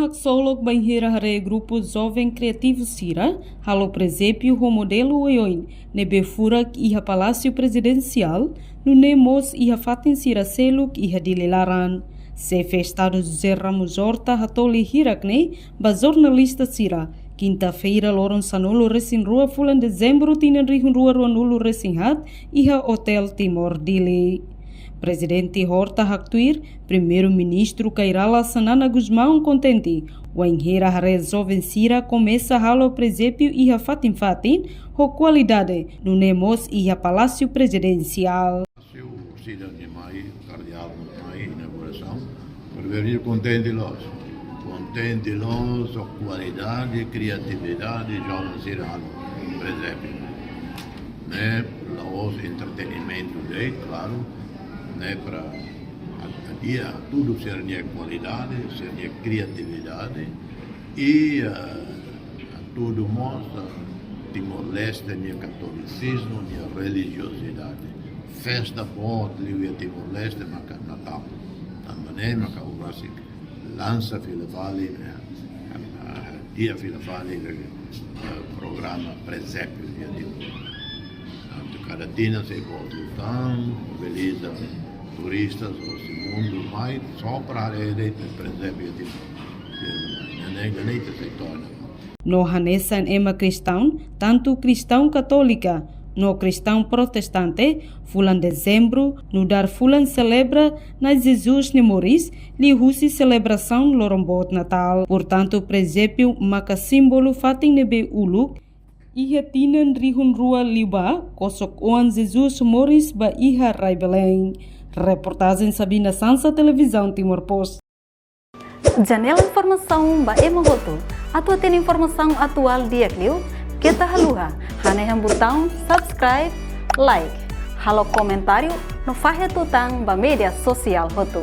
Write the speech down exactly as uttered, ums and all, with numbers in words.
Haksolok bainhira haree grupu joven kreativu sira halo presépiu ho modelu oioin ne'ebé furak iha Palásiu Prezidensiál, nune'e mós iha fatin sira seluk iha Dili laran. Xefe Estadu José Ramos Horta hatoli hirak ne'e ba jornalista sira, kinta-feira loron sanulu resin rua fulan Dezembru tinan rihun rua ruanulu resin haat, iha Hotel Timor Dili. Prezidente Horta haktuir, Primeiru-Ministru Kay Rala Xanana Gusmão kontente wainhira haree joven sira komesa halo presépiu iha fatin-fatin ho kualidade, nune'e mós iha Palásiu Prezidensiál. Siu sida-ne'e mai, kardeál mai inaugurasaun. Primeiru kontente loos. Kontente loos ho kualidade, kriatividade, joven sira halo presépiu. Ne'e la'ós entretenimentu de'it, klaru, ne'e para a, a dia tudo sira-nia kualidade, sira-nia kriatividade, i, eh, hatudu mós, eh, Timor-Leste nia katolisizmu, nia relijiozidade. Festa boot liu iha Timor-Leste maka Natál. Tanba ne'e maka oras ne'e lansa fila fali, eh, eh, dia fila fali, eh, programa presépiu iha Timor. Portantu, kada tinan sei boot liután, mobiliza turistas hosi mundu mai, só para haree presépiu iha Timor. Ne'e, ne'e, ne'e ita sei torna. No hanesan ema kristaun, tantu kristaun katólika no kristaun protestante, fulan Dezembru nu'udar fulan selebra Na'i Jesus nia moris, liuhusi selebrasaun loron boot Natál. Portantu, presépiu maka símbolu fatin ne'ebé uluk iha tinan rihun rua liubá, kosok-oan Jesus moris ba iha rai Belém. Reportajen Sabina Sansa, Televizaun Timor Post. Janela informasaun ba ema hotu. Atu hatene informasaun atuál di'ak liu, keta haluha hanehan butaun subscribe, like, halo komentáriu no fahe tutan ba média sosiál hotu.